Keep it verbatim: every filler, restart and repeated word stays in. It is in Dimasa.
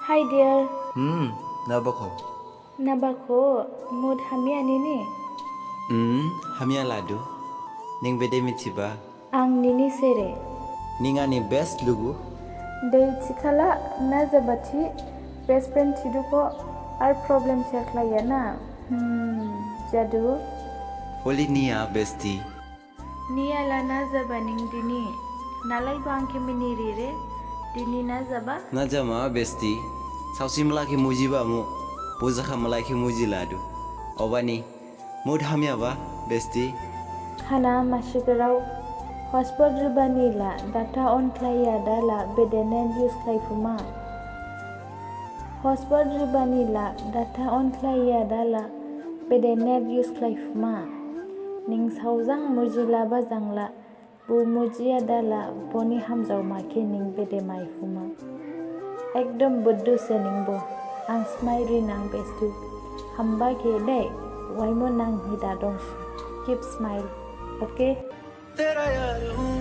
Hi dear. Hmm, nabakho? Nabakho, mood hamya nini? Hmm, hamya ladu. Ning bede mithiba? Ang nini sere. Ning ani best lugu. Dei thikhala, najaba thi, best friend thidukho, ar problem share khlaiya na? Hmm, jadu. Oli niya bestie. Niya la najaba ning dini. Nalaibo ang khe minirire, dini najaba? Najama bestie. Saosi mla khe mujiba mu. Bo jakha mlai khe muji ladu. Obani, mood hamyaba, bestie. Hana masi grao. Hotspot ribani la, data on khlaiya dala, bede net use khlaiphuma. Hotspot ribani la, data on khlaiya dala, bede net use khlaiphuma. Ning saojang mujilaba jangla, bo mujiya dala, boni hamjaoma khe ning bede maiphuma. Ekdom buddu se ningbo. Ang smile rinang bestie. Hamba khe dei, waimu nang hi da dongsi. Keep smile, okay? तेरा यार हूँ,